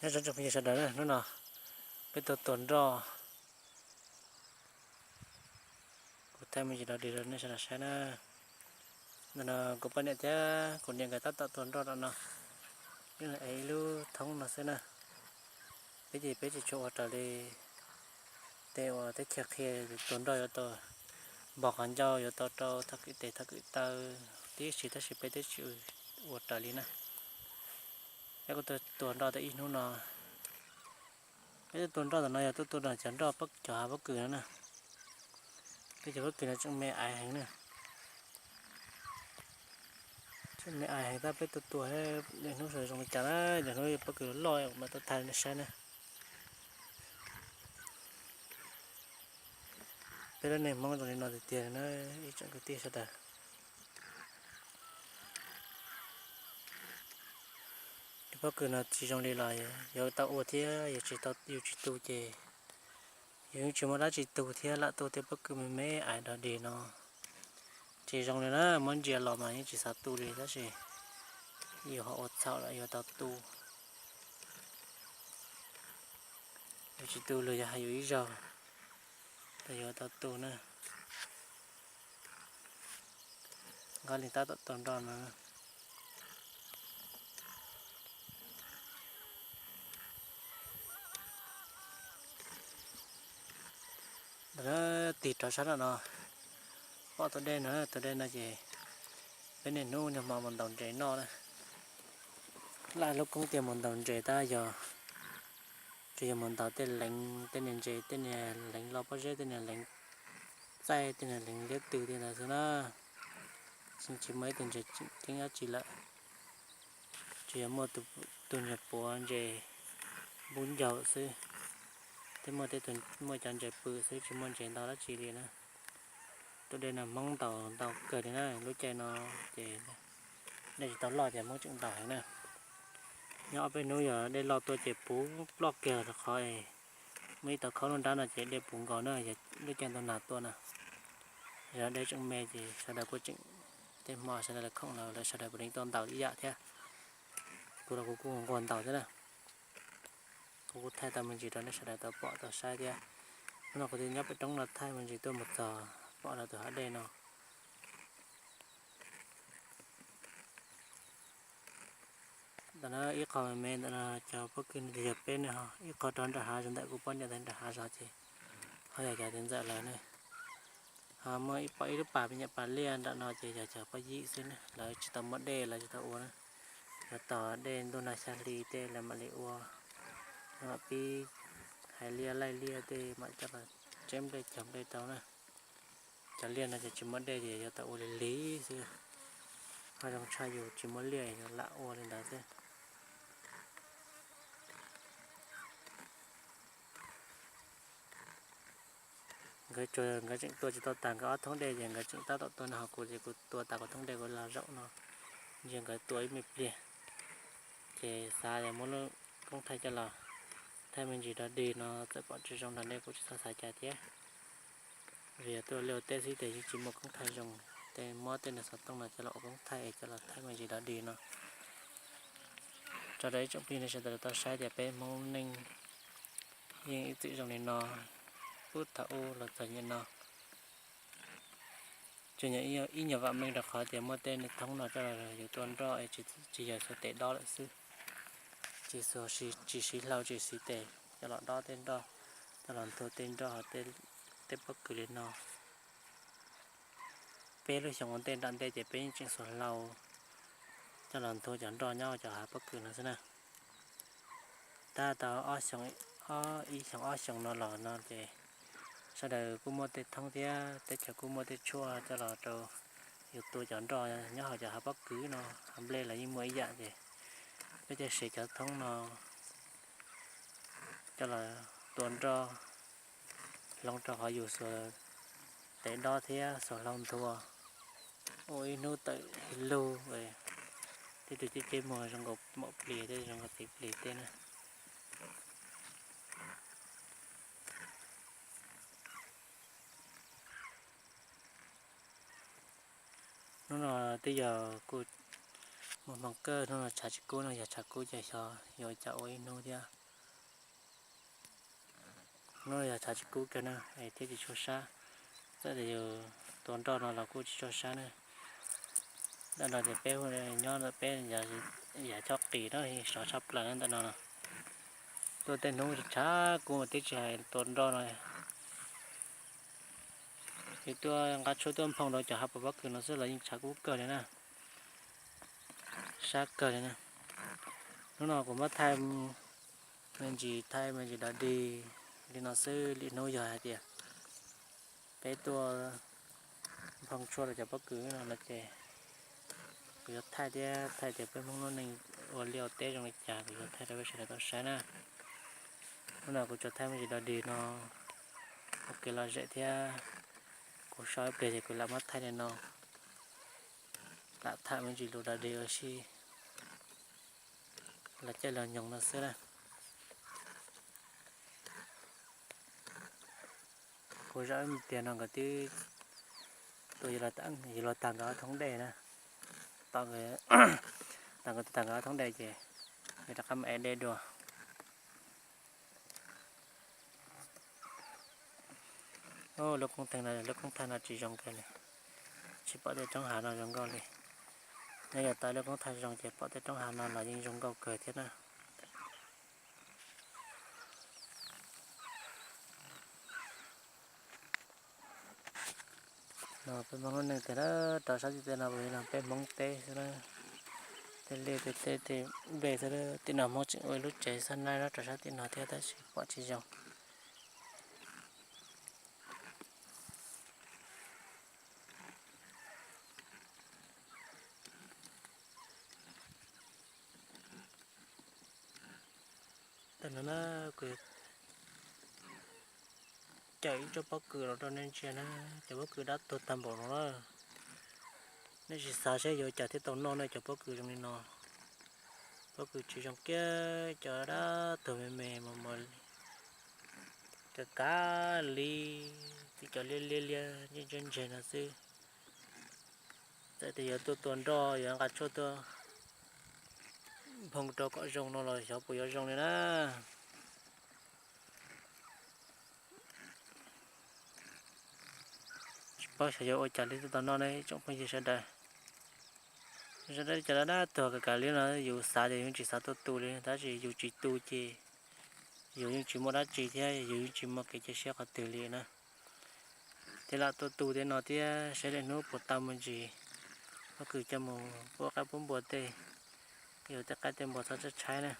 Nyob zoo tsoom phooj ywg sawv daws na, hnub no peb tuaj tua nroj, kuv thaij me ntsis dog dig rau nej sawv daws saib na. Ntawm no kuv poj niam thiab kuv niam nkawd tab tom tua nroj rau no, ib leeg ev ib lub thoob no xwb na. Peb ces peb tsis tshua ua raws li tej uas teb chaws qhia tua nroj yuav tau npog qhov ncauj, yuav tau rau thaj kwm tes thaj kwm taw tib si, tab sis peb twb tsis ua raws li na. Peb kuj tuaj tua nroj tau ib hnub no. Peb tuaj tua nroj ntawm no yog tuaj tua nroj cov nroj cov hav pob kws no na. Peb cov pob kws no tseem me aiv heev na. Tseem me aiv heev tab peb tuaj tua hnub sawv zoo li cas na, yog hnub pob kws loj mas tuaj thaij nej saib na. Peb lub neej Hmoob zoo li no tiag tiag na ib tsoom kwv tij sawv daws. Cov pob kws no tsis zoo li los yuav tau ua thiab, yus tsis tu ces yus yeej tsis muaj dab tsi tu thiab, lam tu tej pob kws me me aiv dog dig no. Tsis zoo li na, muab ntsia los mas yeej tsis xav tu li tab sis yus ho ua txhaum lawm yuav tau tu. Yus tsis tu luag yog hais yus ib zaug, tas yuav tau tu na. Nqa li tab tom tua nroj no. Ntawm no tig rov sab nram no, pom tus dej no, tus dej no ces peb niaj hnub niaj hmo mus ntaus ntses noj na. Laj lub koob tiag mus ntaus ntses tab yog tsuas yog mus ntaus tej leev, tej niag ntses, tej niag leev loj pob zeb, tej niag leev txaij, tej niag leev liab tw tej ntawd xwb na. Tsis muaj ib tug ntses tseem ceeb dab tsi lawm, tsuas yog muaj tus nyuag puav ntses npub ncaug xwb, thiab muaj tej tus, muaj cov ntses pw xwb, tsis muaj ntses ntau dab tsi li na. Tus dej no Hmoob ntaus ntau kawg li na, lub caij no ces dej tsis tau loj ces Hmoob tseem ntaus heev na. Nyob ob peb hnub yog dej loj tuaj ces puv ploj kiag rau qhov muaj ib tog khaub nruab nrab no ces dej puv nkaus na, yog lub caij ntuj nag tuaj na. Yog dej tseem me ces sawv daws kuj tseem, tej hmo sawv daws lawv khoom los lawv sawv daws puav leej tuaj ntaus ib yam thiab. Kuv los kuv kuj nquag ntaus thiab na. Kuv kuj thaij tau me ntsis rau nej sawv daws tau pom tau saib thiab. Hnub no kuv twb nyob pem roob no thaij me ntsis tuaj mus txog pom rau tus hav dej no. Ntawm no ib qho me me ntawm no cov pob kws no ces yog peb ne, ho ib qho rau nram hav zoov ntawm kuv poj niam ntawd nram hav zog ces ho yog cov tiv ntxawm lawv ne. Ho muaj ib, pom ib lub pas pem nyuam pas liaj nram no ces yog cov poj yim xwb na, lawv tsis tau muaj dej lawv tsis tau ua na. Yuav tos dej ntuj nag xya hli tej lawv mam li ua, mam pib hais liaj laij liaj tej mam coj los tseb nplej cog nplej rau na. Cov liaj no ces tsis muaj dej ces yuav tau ua lig lig xwb. Ho zoo tshaj yus tsis muaj liaj yuav lam ua li ntawd xwb. Nkawd tsuas, nkawd tseem tua tsis tau tas nkawd ob thoob dej ces nkawd tseem tab tom tua nrog kuv ces kuv tua tas kuv thoob dej kuv los zaum no, ntsia nkawd tua ib me pliag. Ces xav yog muab lub koob thaij coj los thaij me ntsis dog dig no txawm pom tsis zoo los nej kuj tsis txhob xav cas thiab. Vim yog tuaj liaj ua teb xwb ces yeej tsis muaj koob thaij zoo, tej muab tej niag xov tooj no coj los ua koob thaij es coj los thaij me ntsis dog dig no tso rau ib tsoom phooj ywg nej sawv daws tau saib tias peb Hmoob neej yeej ib txwm zoo li no, puag thaum ub los txog niaj no. Tsuas yog ib nyuag vam meej rau qhov tias muaj tej niag thoob no coj los yus tua nroj es tsis yog xuas tes dob lawm xwb, tsis xuas, tsis siv hlau tsis siv tes coj los dob tej nroj, coj los nthua tej nroj, tej pob kws li no. Peb lub xyoo ua ntej nram ntej ces peb yeej tseem xuas hlau coj los nthua cov nroj nyob cov hav pob kws no xwb na. Tab tau ib xyoo ob xyoo no los no ces sawv daws kuj muaj tej thoob thiab teb chaws kuj muaj tej tshuaj coj los rau yus tua cov nroj nyob hauv cov hav pob kws no, hav nplej los yeej muaj ib yam ces peb thiaj siv cov thoob no coj los tua nroj hloov rau qhov yus xuas tes dob thiab xuas hlau nthua ua ib hnub tawm ib lug. Tej tus ceb ceb muag zoo nkaus maum plis tej, zoo nkaus txiv plis tej na. Hnub no twb yog kuj Muaj hmoo kawg, hnub no tshav tsis kub no, yog tshav kub ces xyov yuav ua cas ua ib hnub thiab. Hnub no yog tshav tsis kub kawg na, es thiab tsis tshua sab. Txawm tias yus tua nroj no los kuj tsis tshua sab na. Ntawm no ces peb nyob peb yav chob qis na, sov tshaj plaws na ntawm no. Tuaj tej hnub tshav kub mas twb tsis hais tua nroj no. Yus tuaj nqa tshuaj tuaj nphoo rau cov hav pas pob kws no xwb los yeej tshav kub kawg li na, sab kawg li na. Hnub no kuv muab thaij me ntsis, thaij me ntsis dog dig li no xwb. Lwm hnub yog hais tias peb tuaj nphoo tshuaj rau cov pob kws no no ces kuv yuav thaij thiab, thaij tias peb Hmoob lub neej ua liaj ua teb zoo li cas kuv yuav thaij rau peb sawv daws tau saib na. Hnub no kuv tsuas thaij me ntsis dog dig no ua kev lom zem thiab. Kuv so ib pliag ces kuv lam muab thaij li no, lam tham me ntsis lus dog dig ua si los caij los nyoog no xwb na. Kuv zam tias no nkawd twb tua, yuav los tag nkawd ob thoob dej na. Tom nkawd, tom nkawd tag nkawd ob thoob dej ces yuav rov qab mus ev dej dua. Lub koob thaij no, lub koob thaij no tsis zoo kawg li, tsis pom tej roob hav no zoo nkauj li. Nyob yog tau lub koob thaij zoo ces pom tej roob hav no los yeej zoo nkauj kawg thiab na. No peb Hmoob lub neej tiag, rau sab tim tej no puas yog peb Hmoob teb xwb na, tej liaj tej teb tej nplej xwb. Tim no Hmoob tseem ua ib lub tsev xab naib rau sab tim no thiab tab sis pom tsis zoo. Tam no na, kuv cawm ib tsob pob kws los rau nej ntsia na. Cov pob kws dab tuag tag npaum no na, nej sim xav seb yuav ua cas thiaj tau noj ne cov pob kws zoo li no. Pob kws tsis zoo kiag, cov dab tuag me me mos mos li, kav kav li, tib cov liab liab liab ntsej ntseg no xwb. Txawm tias yuav tuaj tua nroj, yuav nqa tshuaj tuaj nphoo rau kom zoo no los xyov puas yuav zoo li na. Tsis paub xyov yuav ua cas li thiaj tau noj ne ib tsoom phooj ywg sawv daws. Sawv daws, cov dab tuag kav kav li no yus xav ces yus tsis xav tuaj tu li, tab sis yus tsis tu ces yus yeej tsis muaj dab tsi thiab yus yeej tsis muaj kev cia siab qhov twg li na. Thiaj lam tuaj tu tej no thiab saib lwm hnub puas tau me ntsis pob kws coj mus pub qaib pub npua tej, yuav tej qaib tej npua txhob tshaib tshaib na.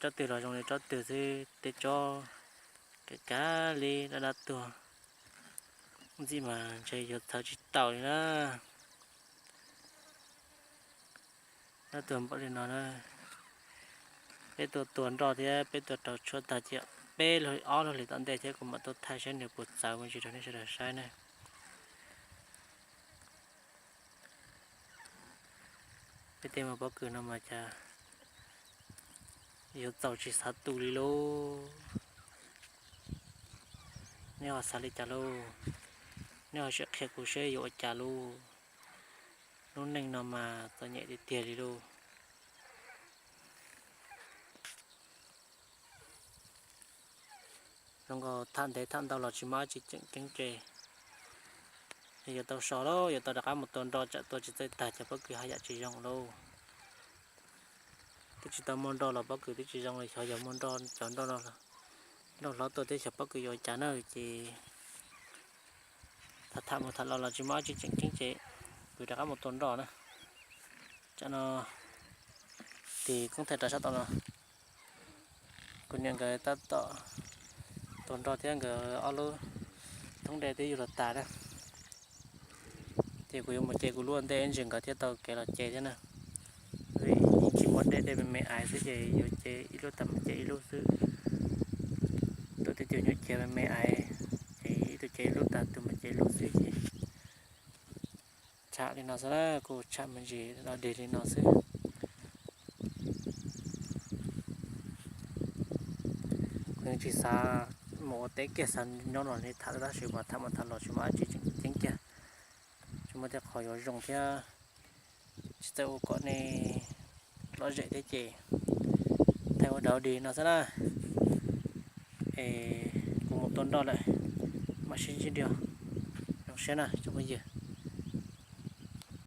Tsob twg los zoo li tsob twg xwb, tej tsob kav kav li dab dab tuag, ntxim mas ntshe yuav txhawv tsis tau li na. Dab tuag npaum li no na, peb tuaj tua nroj thiab peb tuaj rau tshuaj tag ces peb lub ob lub hlis tom ntej thiab kuv mam tuaj thaij saib nws puas txawv me ntsis rau nej sawv daws saib na. Peb tej muaj pob kws no mas cas yuav txaus tsis xav tu li lauj. Nej ho xav li cas lauj? Nej ho sim qhia kuv seb yuav ua cas lauj? Lub neej no mas txom nyem tiag tiag li lauj. Zoo nkaus tham ntev tham ntau los tsis muaj dab tsi tseem ceeb ces yuav tau so lauj, yuav tau rov qab mus tua nroj, tsam tua tsis txawj tag cov pob kws haj yam tsis zoo lauj. Twb tsis tau muaj nroj los pob kws twb tsis zoo li, xyov yog muaj nroj, cov nroj, nroj hlob tuaj thiab xyov pob kws yuav ua cas na. Ces tham tham mus tham los los tsis muaj dab tsi tseem ceeb ces kuv rov qab mus tua nroj na. Tsam no tis koob thaij rau sab tom no, kuv niam nkawd tab tom tua nroj thiab nkawd ob lub thoob dej twb yug los tas na. Ces kuv yuav mus ce kuv lub ua ntej ib ntsis nkawd thiaj tau kev los ce thiab na. Vim yeej tsis muaj dej, dej me me aiv xwb ces yuav ce ib lub tag mus ce ib lub xwb. Tus twg nyuam qhuav me me aiv ces ib tug ce ib lub tag, tus mus ce ib lub xwb ces tsham li no xwb na, kuj tsham me ntsis dog dig li no xwb. Kuv yeej tsis xav mus ua teb kiag, xav nyob no li tham tab sis mas tham mus tham los tsis muaj dab tsi tseem ceeb kiag, tsis muaj tej qho yuav zoo thiab. Txawm ua kom nej lom zem thiab ces thaij ua dog dig no xwb na. Es kuv mus tua nroj lawm, mam sib ntsib dua. Zoo siab na tsoom phooj ywg.